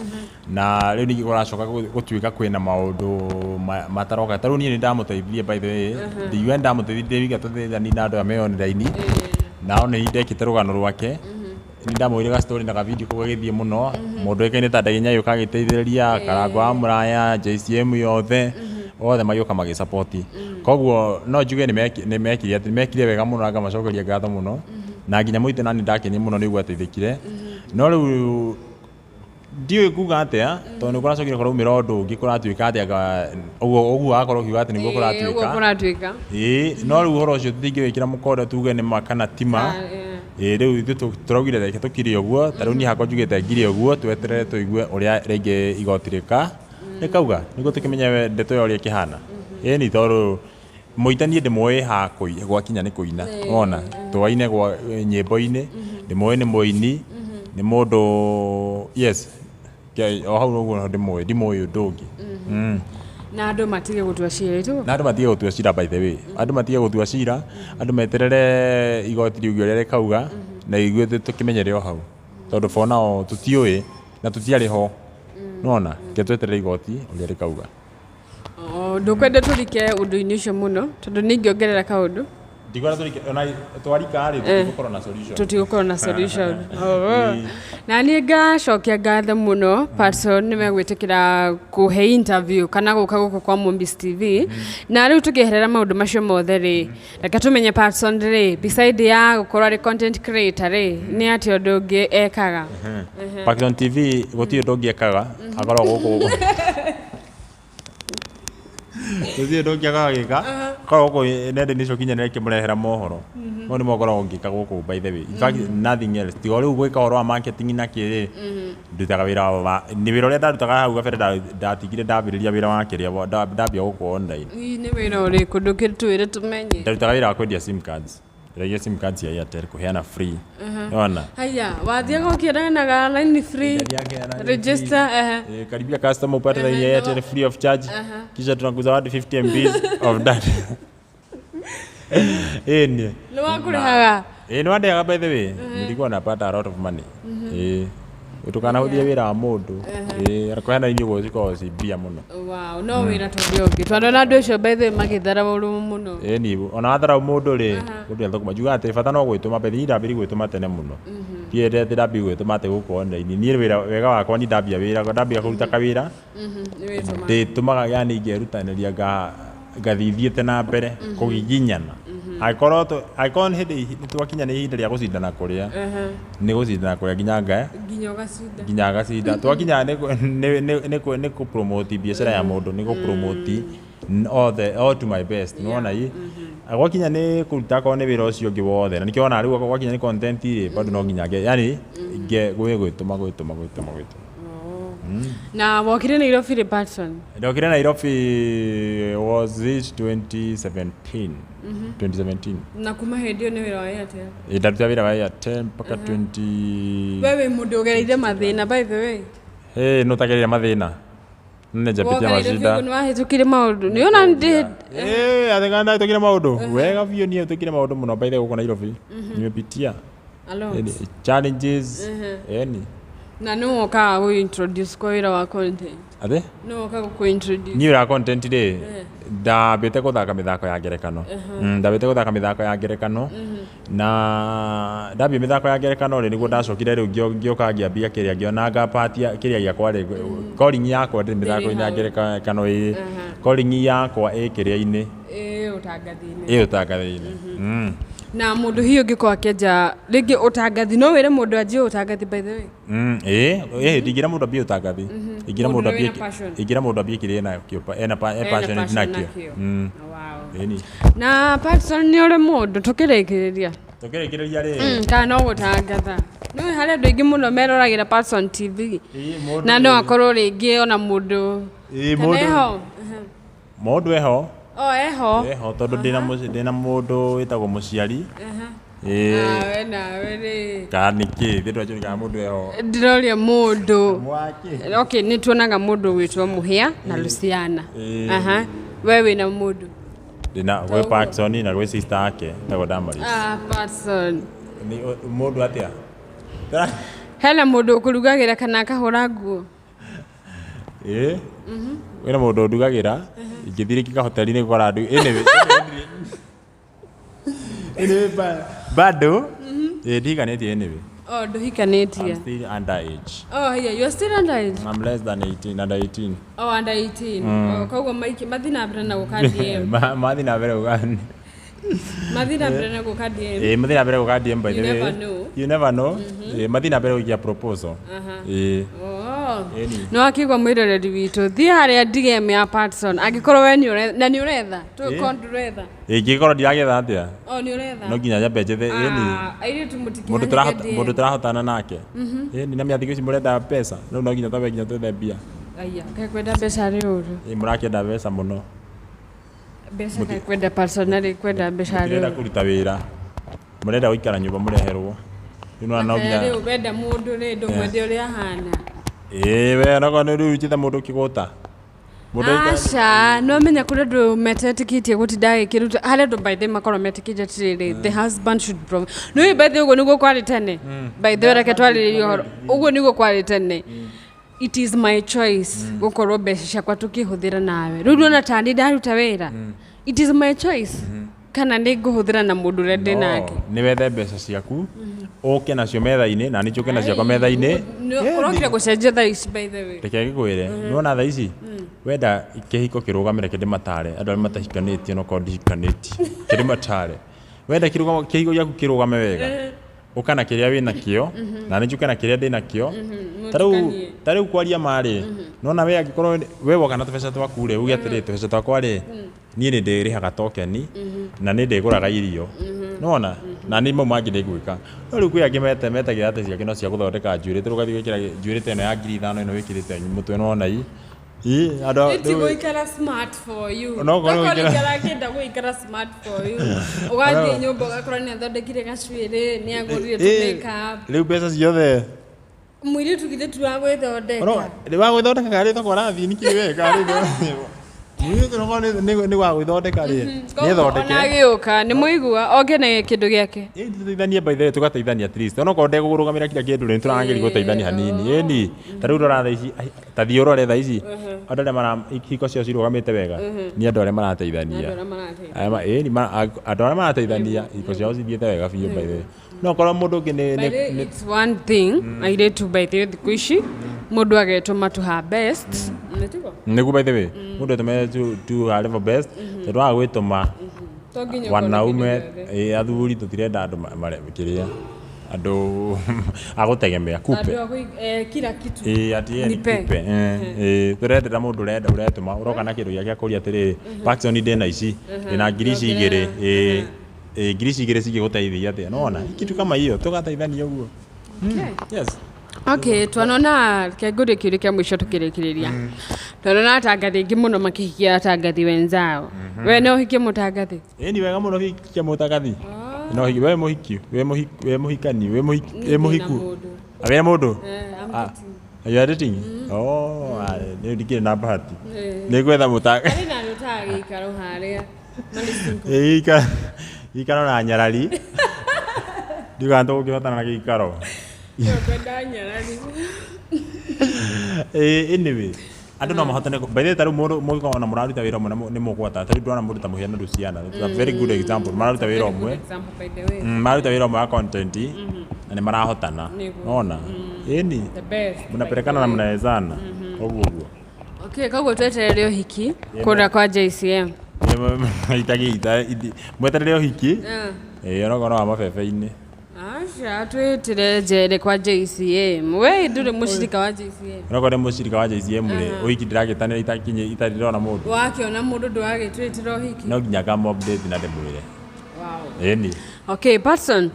Speaker 2: Na rĩu ningĩ kũracoka gũtuĩka kwĩna maũndũ mataroka. Ta rĩu niĩ nĩ ndamũteithirie, by the way, ndingiuga nĩ ndamũteithirie wika tũteithani na andũ aya me online, nao nĩ ndekĩte rũgano rwake, nĩ ndamũire ga story na ga video kau gagĩthiĩ mũno. Mũndũ ũĩkaine ta Ndagĩ Nyayo kagĩteithĩrĩria Karango wa Mũraya, JCM yothe, othe magĩũka magĩsupport. Koguo no njuge nĩ mekire atĩ nĩ mekire wega mũno na ngamacokeria ngatho mũno, na nginya Mũite nani ndakenire mũno nĩ ũguo ateithĩkire. No rĩu ndiũĩ kuga atĩa, tondũ nĩ kũracokire kũraumĩra ũndũ ũngĩ, kũratuĩka atĩ anga ũguo ũguo wakorwo ũkiuga atĩ nĩguo.
Speaker 1: Ĩĩ, ũguo
Speaker 2: kũratuĩka.
Speaker 1: Kũratuĩka.
Speaker 2: Ĩĩ, no rĩu ũhoro ũcio tũtingĩwĩkĩra mũkonde tuge nĩ ma kana ti ma.
Speaker 1: Ah,
Speaker 2: Ĩĩ, rĩu ithuĩ tũraugire reke tũkire ũguo. Ta rĩu niĩ hakwa njugĩte ngire ũguo, tweterere tũigue ũrĩa rĩngĩ igoti rĩkauga nĩguo tũkĩmenye we ndeto ĩyo ũrĩa ĩkĩhana. Ĩĩ, nĩ tondũ Mũite niĩ ndĩmũĩ ha gwakinya nĩ kũina, wona twaine gwa nyĩmbo-inĩ, ndĩmũĩ nĩ mũini, nĩ mũndũ, yes. O hau ũguo ndĩmũĩ, ndimũĩ ũndũ ũngĩ.
Speaker 1: Na andũ matige gũtua cira itu.
Speaker 2: Na andũ matige gũtua cira, by the way, andũ matige gũtua cira, andũ meterere igoti riuge ũrĩa rĩkauga, na ithuĩ tũkĩmenyere o hau, tondũ for now tũtiũĩ na tũtiarĩ ho, nĩwona? Reke tweterere igoti ũrĩa rĩkauga.
Speaker 1: Oh, ndũkwenda tũrike ũndũ-inĩ ũcio mũno tondũ ningĩongerera kaũndũ.
Speaker 2: Ndikwenda tũrike, ona twarika rĩ, tũtigũkorwo na solution.
Speaker 1: Tũtigũkorwo na solution. Oh. Na niĩ ngacokia ngatho mũno, Patson, nĩ megwĩtĩkĩra kũhe interview kana gũka gũkũ kwa Mombis TV. Na rĩu tũkĩeherera maũndũ macio mothe rĩ, reke tũmenye Patson rĩ, beside ya gũkorwo arĩ content creator rĩ, nĩ atĩa ũndũ ũngĩ ekaga?
Speaker 2: Pakistan TV gũtirĩ ũndũ ũngĩ ekaga, akoragwo gũkũ, gũtirĩ ũndũ ũngĩ akaga gĩka, akoragwo gũkũ nenda-inĩ icio kinyanĩra ikĩmũrehera mohoro mau nĩmo ngoragwo ngĩka gũkũ, by the way. In fact, nothing else tiga rĩu gwĩka ũhoro wa marketing na kĩrĩ ndutaga wĩra wa nĩ wĩra ũrĩa ndarutaga hau gabere, ndatigire ndambĩrĩria wĩra wa kĩrĩa ndambia gũkũ online.
Speaker 1: Ii, nĩ wĩra ũrĩkũ? Ndũkĩtwĩre tũmenye.
Speaker 2: Ndarutaga wĩra wa kwendia sim cards, nderagia sim cards ya Airtel kũheana free, nĩwona?
Speaker 1: Haya, wathiaga ũkĩranaga line free. Register, ehe.
Speaker 2: Karibia customer upate line ya Airtel free of charge, kisha tunakuza watu 50 MBs of data. Ni
Speaker 1: Nĩ wakũrĩhaga?
Speaker 2: Nĩ wandehaga, by the way. Nilikuwa napata a lot of money. Ndũkanahũthie wĩra wa mũndũ. Kũheana irio ũguo cikoragwo ci mbia mũno.
Speaker 1: Wow, no wĩra ta ũrĩa ũngĩ twanona andũ acio, by the way, magĩtharaũrwo mũno.
Speaker 2: Ĩĩ, ni ona watharau mũndũ rĩ, mũndũ nĩathũkũma. Njugaga atĩ bata no gwĩtũma bethi. Niĩ ndambĩrĩirie gwĩtũma tene mũno, ndiendete atĩ ndambia gwĩtũma atĩ gũkũ online. Niĩ wĩra wega wakwa, niĩ ndambia wĩra, ndambia kũruta kawĩra,
Speaker 1: Nĩ wĩtũma.
Speaker 2: Ndĩtũmaga, yani ngerutanĩria ngathiĩ thiĩte na mbere kũgiginyana. Angĩkorwo nĩ hĩndĩ nĩ twakinya nĩ ihinda rĩa gũcindana kũrĩa, nĩ gũcindana kũrĩa nginya ngae
Speaker 1: Nginya ũgacinda.
Speaker 2: Nginya ngacinda. Twakinya nĩ kũ promote biacara ya mũndũ, nĩ kũ promote all the all to my best, nĩwona? Ĩ, Gwakinya nĩ kũruta akorwo nĩ wĩra ũcio ũngĩ wothe, na nĩkĩo wona rĩu gwakinya nĩ content rĩ, bado no nginya nge yani nge gwĩtũma gwĩtũma gwĩtũma gwĩtũma.
Speaker 1: Na wokire Nairobi rĩ, Patson?
Speaker 2: Ndokire Nairobi, was it 2017? 2017.
Speaker 1: Na kuma hĩndĩ ĩyo nĩ wĩra wa Airtel?
Speaker 2: Ĩ, ndaruta wĩra wa Airtel mpaka 20.
Speaker 1: We wĩ mũndũ ũgereire mathĩna, by the way.
Speaker 2: Hey, no tagereire mathĩna nĩ njapitia
Speaker 1: Woka Nairobi
Speaker 2: macinda.
Speaker 1: ũguo nĩ wahĩtũkire maũndũ nĩ ona ndĩ
Speaker 2: Eh, athega ndahĩtũkire maũndũ wega biũ. Niĩ hĩtũkire maũndũ mũno by the way gũkũ Nairobi nimepitia
Speaker 1: A lot.
Speaker 2: yani, challenges yani.
Speaker 1: Na nĩ wokaga gũ introduce kwa wĩra wa content?
Speaker 2: Atĩ?
Speaker 1: Nĩ wokaga gũ introduce?
Speaker 2: Niĩ wĩra wa content rĩ, ndambĩte gũthaka mĩthako ya ngerekano. Ndambĩte gũthaka mĩthako ya ngerekano, na ndambia mĩthako ya ngerekano rĩ, nĩguo ndacokire rĩu ngĩũka ngĩambia kĩrĩa ngĩona part ya kĩrĩa gĩakwa rĩ, calling yakwa ndĩ mĩthako-inĩ ya
Speaker 1: hau.
Speaker 2: ngerekano. Ĩ, calling yakwa ĩ kĩrĩa-inĩ.
Speaker 1: Ĩ ũtangathi-inĩ.
Speaker 2: Ĩ ũtangathi-inĩ.
Speaker 1: Na mũndũ hihi ũngĩkorwo akĩenja rĩngĩ ũtangathi, no wĩre mũndũ anjie ũtangathi, by the way?
Speaker 2: Ĩ, ndingĩra mũndũ ambie ũtangathi, ingĩra
Speaker 1: Mũndũ
Speaker 2: mũndũ
Speaker 1: wĩna
Speaker 2: ambie
Speaker 1: passion.
Speaker 2: Ingĩra mũndũ ambie kĩrĩa enakĩo, ena e
Speaker 1: Ena
Speaker 2: passionate
Speaker 1: passion
Speaker 2: nakĩo.
Speaker 1: nakĩo. Wow.
Speaker 2: Ĩni.
Speaker 1: Na Patson, nĩ ũrĩ mũndũ tũkĩrĩkĩrĩria?
Speaker 2: Tũkĩrĩkĩrĩria rĩ,
Speaker 1: Kana no gũtangatha nĩ harĩ andũ aingĩ mũno meroragĩra Patson TV.
Speaker 2: Ĩ, mũndũ
Speaker 1: Na no akorwo rĩngĩ ona mũndũ
Speaker 2: Ĩ,
Speaker 1: kana
Speaker 2: mũndũ
Speaker 1: eho.
Speaker 2: Mũndũ eho.
Speaker 1: O eho.
Speaker 2: Eho, tondũ ndĩna mũndũ wĩtagwo mũciari. Ĩ.
Speaker 1: Nawe nawe rĩ.
Speaker 2: Kana nĩkĩ thĩ ndwajũĩ kana mũndũ eho?
Speaker 1: Ndĩroria mũndũ.
Speaker 2: Mwaki.
Speaker 1: Okay, nĩ tuonaga mũndũ gwĩtwo Mũhĩa na Luciana.
Speaker 2: Ĩ.
Speaker 1: Aha, we wĩna mũndũ?
Speaker 2: Ndĩna gwĩ Parkson na gwĩ sister yake etagwo Damaris.
Speaker 1: Ah, Patson.
Speaker 2: Nĩ mũndũ atĩa?
Speaker 1: Hena mũndũ ũkũrugagĩra kana akahũra nguo?
Speaker 2: Ĩ, wĩna mũndũ ũndugagĩra. Ingĩthiĩ rĩngĩ kahoteri-inĩ gũkora andu, anyway, anyway, bado ĩ, ndihikanĩtie anyway.
Speaker 1: Oh, ndũhikanĩtie?
Speaker 2: I'm still underage.
Speaker 1: Oh yeah, you're still underage.
Speaker 2: I'm less than 18, under 18.
Speaker 1: Oh, under 18. Oh, koguo maiki mathi na mbere na gũka DM.
Speaker 2: Mathi na mbere gũka.
Speaker 1: Mathi na mbere na gũka DM.
Speaker 2: Ĩ, mathi na mbere gũka DM, by
Speaker 1: You
Speaker 2: the way.
Speaker 1: never know.
Speaker 2: You never know. Ĩ, mathi na mbere gũikia proposal. Ĩ.
Speaker 1: Oh.
Speaker 2: Ĩni.
Speaker 1: Nĩ wakĩigua, mwĩroreri witũ, thiĩ harĩa DM ya Patson angĩkorwo we nĩ ũretha na nĩ ũretha tũkorwo ndũretha.
Speaker 2: Ĩngĩkorwo ndiragetha atĩa?
Speaker 1: Oh, nĩ ũretha.
Speaker 2: No nginya nyambe njethe, ĩni.
Speaker 1: Ah, airĩtu
Speaker 2: Mũndũ
Speaker 1: mũtikĩhanyũke
Speaker 2: tũrahota mũndũ
Speaker 1: DM.
Speaker 2: tũrahotana nake. Ĩni, na mĩathiko ici mũrenda mbeca, rĩu no nginya twambe nginya twethe mbia.
Speaker 1: Aya, kaĩ kwenda mbeca rĩ ũru?
Speaker 2: Ĩ, mũrakĩenda mbeca mũno.
Speaker 1: Mbeca kaĩ kwenda Patson rĩ, kwenda mbeca rĩ
Speaker 2: Mũtirenda
Speaker 1: ũru?
Speaker 2: kũruta wĩra, mũrenda gũikara nyũmba mũreherwo. Rĩu nĩwona no nginya.
Speaker 1: Rĩu wenda mũndũ rĩ, ndũmwende ũrĩa ahana?
Speaker 2: Ĩ, we onakorwo nĩ rĩu njĩte mũndũ kĩgũta. Mũndũ
Speaker 1: Aca, no menya kũrĩ andũ metetĩkĩtie gũtinda agĩkĩruta, harĩ andũ by the way makorwo metĩkĩtie atĩrĩrĩ, the husband should provide. Nĩ by the way, ũguo nĩguo kwarĩ tene. By the way, reke twarĩrĩrie ũhoro, ũguo nĩguo kwarĩ tene. It is my choice gũkorwo mbeca ciakwa tũkĩhũthĩra nawe. Rĩu ndona ta niĩ ndaruta wĩra, it is my choice kana nĩ ngũhũthĩra na mũndũ ũrĩa ndĩ nake.
Speaker 2: Nĩ wethe mbeca ciaku ũke nacio metha-inĩ na nĩ njũke na ciakwa metha-inĩ.
Speaker 1: Ũrokire gũcenjia thaa ici, by the way.
Speaker 2: Reke ngĩkwĩre, nĩwona thaa ici wenda kĩhiko kĩrũgame, reke ndĩmatare andũ arĩa matahikanĩtie, onokorwo ndihikanĩtie, reke ndĩmatare, wenda kĩhiko gĩaku kĩrũgame wega, ũka na kĩrĩa wĩ nakĩo na nĩ njũke na kĩrĩa ndĩ nakĩo. Ta rĩu
Speaker 1: Mũtukanie.
Speaker 2: Ta rĩu kwaria marĩ, nona we angĩkorwo we woka na tũbeca twaku rĩ, uge atĩrĩ, tũbeca twakwa rĩ, niĩ nĩ ndĩrĩhaga tokeni na nĩ ndĩgũraga irio, nĩwona, na nĩ mau mangĩ ndĩgwĩka. No rĩu kwĩ angĩ metagĩra atĩ ciake no cia gũthondeka njuĩrĩ, ta rĩu ũgathiĩ gwĩkĩra njuĩrĩ ta ĩno ya 5000 ĩno wĩkĩrĩte mũtwe, nĩwona i andũ
Speaker 1: Iti gũikara smart for you.
Speaker 2: No ũkorwo
Speaker 1: Okorwo
Speaker 2: gũikara-
Speaker 1: nĩ akĩenda gũikara smart for you, ũgathiĩ nyũmba ũgakora nĩ athondekire gacuĩrĩ, nĩ agũrire tũ makeup.
Speaker 2: Rĩu mbeca ciothe.
Speaker 1: Mũirĩtu githĩ ti wa gwĩthondeka?
Speaker 2: No nĩ wa gwĩthondeka karĩ thoko arathiĩ nĩkĩ we karĩ mũirĩtu no nĩ wa gwĩthondeka rĩ, nĩethondeke.
Speaker 1: Ona agĩũka nĩ mũigua oke na kĩndũ gĩake.
Speaker 2: Ĩ, tũteithanie by the way, tũgateithania at least, onokorwo ndegũrũgamĩra kila kĩndũ rĩ, nĩtũrageria gũteithania hanini. Ĩni, ta rĩu rora thaa ici, ta thiĩ ũrore thaa ici andũ arĩa mara hiko ciao cirũgamĩte wega nĩ andũ arĩa marateithania.
Speaker 1: Andũ arĩa marateithania.
Speaker 2: Ĩni, andũ arĩa marateithania hiko ciao cithiĩte wega biũ, by the way. No korwo mũndũ ũngĩ nĩ
Speaker 1: By the way, it's one thing airĩtu, by the way, thikũ ici mũndũ agetũma to her best. Nĩtiguo?
Speaker 2: Nĩguo, by the way, mũndũ etũme to her level best, tondũ waga gwĩtũma
Speaker 1: To nginya ũkorwo na
Speaker 2: wanaume
Speaker 1: kĩndũ gĩothe.
Speaker 2: ĩ, athuri tũtirenda andũ kĩrĩa Andũ a gũtegemea kupe.
Speaker 1: Andũ a kila kitu.
Speaker 2: Ĩĩ ati ye
Speaker 1: Nipe.
Speaker 2: kupe. Ĩĩ tũrendera mũndũ ũrenda ũretũma ũroka na kĩndũ gĩake akũria atĩrĩrĩ, Paxson ndĩna ici, ndĩna ngiri ici igĩrĩ, ĩĩ ĩĩ ngiri ici igĩrĩ cingĩgũteithia atĩa? Nĩwona? Kitu kama hiyo tũgateithania ũguo. Yes.
Speaker 1: Okay, twanona reke ngũrie kĩũria kĩa mũico tũkĩrĩkĩrĩria. Twanona atangathi aingĩ mũno makĩhikia atangathi wenzao. We no ũhikie mũtangathi?
Speaker 2: Ĩĩ ni wega mũno gĩkia mũtangathi. No hiki we mũhiki, we mũhiki, we mũhikani, we mũhiki, we
Speaker 1: Niĩ ndĩna
Speaker 2: mũhiku.
Speaker 1: mũndũ.
Speaker 2: Ah, wĩna mũndũ?
Speaker 1: I'm
Speaker 2: Ah,
Speaker 1: dating.
Speaker 2: you are dating? Oh, ah, nĩ ndikĩrĩ na bahati.
Speaker 1: Eh.
Speaker 2: Nĩ gwetha mũtanga.
Speaker 1: Arĩ na andũ gĩikaro harĩa. Marĩ single.
Speaker 2: Ĩĩ gĩikaro na nyarari. Ndiugaga tũgũkĩhotana na gĩikaro.
Speaker 1: Kwenda nyarari.
Speaker 2: Ĩĩ anyway, andũ no mahotane by the way ta rĩu mũndũ mũngĩkorwo ona mũraruta wĩra ũmwe na nĩ mũgwata ta rĩu ndĩrona mũndũ ta Mũhia na Luciana. It's a very good example. Mararuta wĩra
Speaker 1: Very good
Speaker 2: ũmwe.
Speaker 1: example, by the way.
Speaker 2: Mararuta wĩra ũmwe wa content na nĩ marahotana.
Speaker 1: Nĩguo.
Speaker 2: Nona? Ĩni.
Speaker 1: The best. by
Speaker 2: Mnapelekana
Speaker 1: the
Speaker 2: na
Speaker 1: way.
Speaker 2: mnawezana. Ũguo ũguo.
Speaker 1: Okay, koguo tweterere ũhiki kũrĩa kwa JCM.
Speaker 2: Itagĩ mweterere ũhiki. Ĩĩ onokorwo wa mabebe-inĩ.
Speaker 1: Aca twĩtĩre njere kwa JCM. We ndũrĩ mũcirika wa JCM.
Speaker 2: Onokorwo nĩ mũcirika wa JCM rĩ, ũhiki ndĩragĩtanĩra itakinyĩ itarĩ ndĩrona mũndũ.
Speaker 1: Wakĩona mũndũ ndũragĩtwĩtĩra ũhiki.
Speaker 2: No nginya ngamu update na ndĩmwĩre.
Speaker 1: Wow.
Speaker 2: Ĩni.
Speaker 1: Okay, Patson.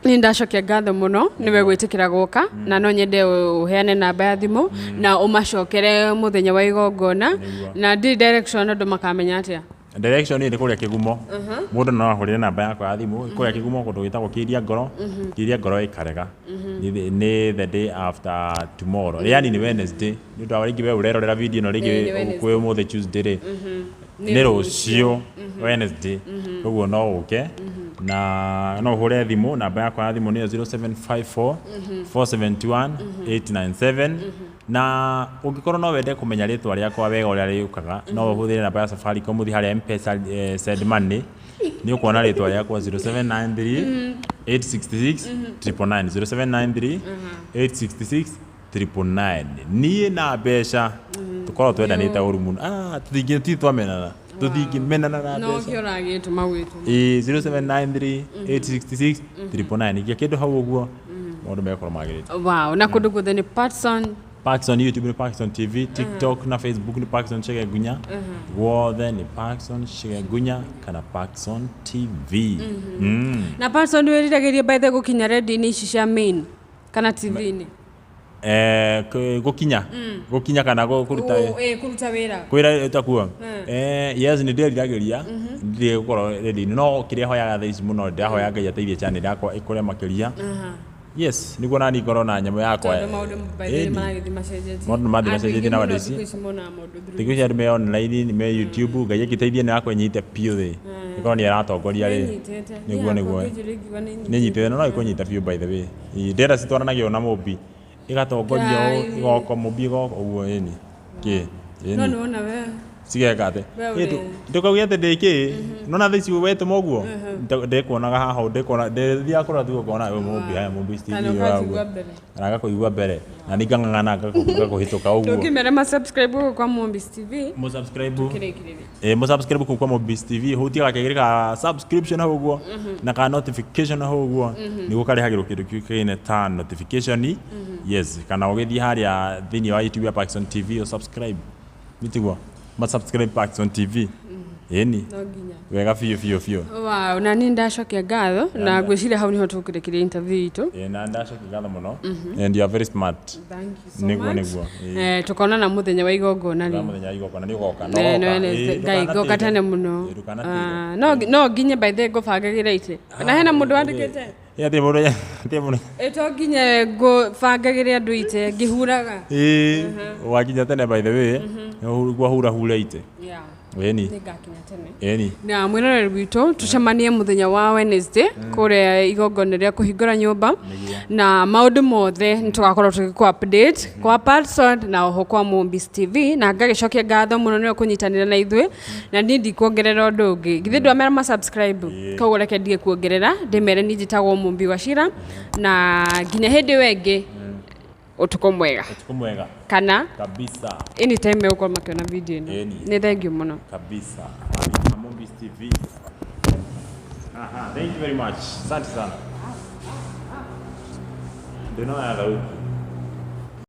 Speaker 1: Nĩ ndacokia ngatho mũno nĩwe gwĩtĩkĩra gũka na no nyende ũheane namba ya thimũ na ũmacokere mũthenya wa igongona
Speaker 2: Nĩguo.
Speaker 1: na ndi direction andũ makamenya atĩa.
Speaker 2: Direction nĩ kũrĩa Kĩgumo. Mũndũ no ahũrĩre namba yakwa ya thimũ kũrĩa Kĩgumo kũndũ gwĩtagwo Kĩiria Ngoro. Kĩiria Ngoro ĩkarega. Nĩ the day after tomorrow. Yani nĩ Wednesday. Nĩ ũndũ wa rĩngĩ we ũrerorera video ĩno
Speaker 1: Ĩĩ, nĩ
Speaker 2: rĩngĩ
Speaker 1: Wednesday.
Speaker 2: kwĩ ũmũthĩ Tuesday rĩ. Nĩ rũciũ Wednesday. Koguo no ũke na no ũhũre thimũ namba yakwa ya thimũ nĩyo 0754 471 897 na ũngĩkorwo no wende kũmenya rĩtwa rĩakwa wega ũrĩa rĩũkaga no ũhũthĩre namba ya Safaricom ũthiĩ harĩa M-Pesa send money nĩ ũkuona rĩtwa rĩakwa 0793 866 999 0793 866 999 niĩ na mbeca tũkoragwo twendanĩte ũru mũno. Ah, tũtingĩ twamenana tũtingĩmenana na
Speaker 1: No
Speaker 2: mbeca.
Speaker 1: kĩo ũragĩtũma gwĩtũma.
Speaker 2: Ĩĩ 0793 866 999 ikia kĩndũ hau ũguo maũndũ megũkorwo magĩrĩte.
Speaker 1: Wow, na kũndũ guothe nĩ Patson.
Speaker 2: Parkson YouTube nĩ Parkson TV, TikTok na Facebook nĩ Parkson Chege Gunya. Guothe nĩ Parkson Chege Gunya kana Parkson TV.
Speaker 1: Na Patson wĩriragĩria by the way gũkinya redio-inĩ ici cia main kana TV-inĩ.
Speaker 2: Gũkinya gũkinya kana kũruta
Speaker 1: Kũruta wĩra.
Speaker 2: kwĩra takuo. Yes, nĩ ndĩriragĩria ndirĩ gũkorwo ready no kĩrĩa hoyaga thaa ici mũno ndĩrahoya Ngai ateithie channel yakwa ĩkũre makĩria. Yes, nĩguo nani ngorwo na nyamũ yakwa.
Speaker 1: Tondũ maũndũ by the way
Speaker 2: Ĩni.
Speaker 1: maragĩthiĩ macenjetie.
Speaker 2: Maũndũ marathiĩ
Speaker 1: Andũ
Speaker 2: macenjetie
Speaker 1: aingĩ
Speaker 2: na
Speaker 1: mũno
Speaker 2: wandũ ici.
Speaker 1: thikũ ici monaga maũndũ through
Speaker 2: Thikũ ici andũ me online nĩ me YouTube Ngai akĩteithie nĩ yakwa ĩnyite biũ thĩ ĩkorwo nĩ ĩratongoria rĩ.
Speaker 1: Nĩnyitĩte.
Speaker 2: Nĩguo
Speaker 1: Niĩ
Speaker 2: nĩguo.
Speaker 1: yakwa ngĩnjĩra ingiuga nĩnyitĩte.
Speaker 2: Nĩ nyitĩte no ĩkũnyita biũ by the way. Ĩĩ, ndĩrenda citwaranagio na mũmbi ĩgatongoria ũũ
Speaker 1: Ngai.
Speaker 2: ĩgoka mũmbi ĩgoka ũguo ĩni kĩ
Speaker 1: No
Speaker 2: ĩni
Speaker 1: nĩ wona we.
Speaker 2: cigeka atĩ
Speaker 1: We ũrĩ-
Speaker 2: ndũkauge atĩ ndĩ kĩ nona thaa ici wetũma ũguo ndĩkuonaga haha ndĩkuona ndĩthiaga kũrora tu ũkona ũyũ mũmbi haya mũmbi
Speaker 1: Kana
Speaker 2: Steve
Speaker 1: ũkanjigua mbere.
Speaker 2: kana ngakũigua mbere na nĩ ngang'ang'ana ngakũhĩtũka ũguo.
Speaker 1: Ndũngĩmera ma subscribe gũkũ kwa Mombis TV.
Speaker 2: Mũsubscribe.
Speaker 1: Kĩrĩkĩrĩria.
Speaker 2: Mũsubscribe kũu kwa Mombis TV hutia gakengere ka subscription hau ũguo na ka notification hau ũguo nĩguo karehagĩrwo kĩndũ kĩu kĩine ta notification. Yes, kana ũgĩthiĩ harĩa thĩinĩ wa YouTube ya Parkson TV ũsubscribe nĩtiguo ma subscribe Parkson TV ĩni
Speaker 1: No nginya.
Speaker 2: Wega biũ biũ biũ.
Speaker 1: Wow, na niĩ ndacokia ngatho na ngwĩciria hau niho tũkĩrĩkĩria interview itũ.
Speaker 2: Ĩĩ, na ndacokia ngatho mũno and you are very smart.
Speaker 1: Thank you so
Speaker 2: Nĩguo
Speaker 1: much.
Speaker 2: nĩguo. Ĩĩ.
Speaker 1: Tukonana mũthenya wa igongona
Speaker 2: Wa
Speaker 1: rĩ.
Speaker 2: Mũthenya wa igongona nĩ ũgoka na
Speaker 1: Eh,
Speaker 2: ũgoka.
Speaker 1: no,
Speaker 2: Ĩĩ,
Speaker 1: Ngai ngoka
Speaker 2: ndũkanatĩre.
Speaker 1: tene mũno.
Speaker 2: Ĩĩ, ndũkanatĩre.
Speaker 1: Ah, no nginye by the way ngũbangagĩra itĩ na hena mũndũ wandĩkĩte.
Speaker 2: Ĩĩ, hatirĩ mũndũ hatirĩ mũndũ.
Speaker 1: Ĩ to nginye ngũbangagĩre andũ itĩ ngĩhuraga.
Speaker 2: Ĩĩ, wakinya tene by the way nĩguo hura hura ite.
Speaker 1: Yeah.
Speaker 2: Ĩni.
Speaker 1: Nĩngakinya tene.
Speaker 2: Ĩni.
Speaker 1: Na mwĩroreri witũ tũcemanie mũthenya wa Wednesday kũrĩa igongona rĩa kũhingũra nyũmba na maũndũ mothe nĩ tũgakorwo tũgĩkũ update kwa Patson na oho kwa Mombis TV na ngagĩcokia ngatho mũno nĩwe kũnyitanĩra na ithuĩ na niĩ ndikuongerera ũndũ ũngĩ githĩ ndwamera ma subscribe koguo reke ndige kuongerera ndĩmere niĩ njĩtagwo Mũmbi wa Cira na nginya hĩndĩ ĩyo ĩngĩ ũtukũ mwega.
Speaker 2: Ũtukũ mwega.
Speaker 1: Kana
Speaker 2: Kabisa.
Speaker 1: anytime megũkorwo makĩona video ĩno.
Speaker 2: Ĩni.
Speaker 1: Nĩ thengiũ mũno.
Speaker 2: Kabisa. Mombis TV. Aha, thank you very much. Asante sana. Ndĩnoya thauti.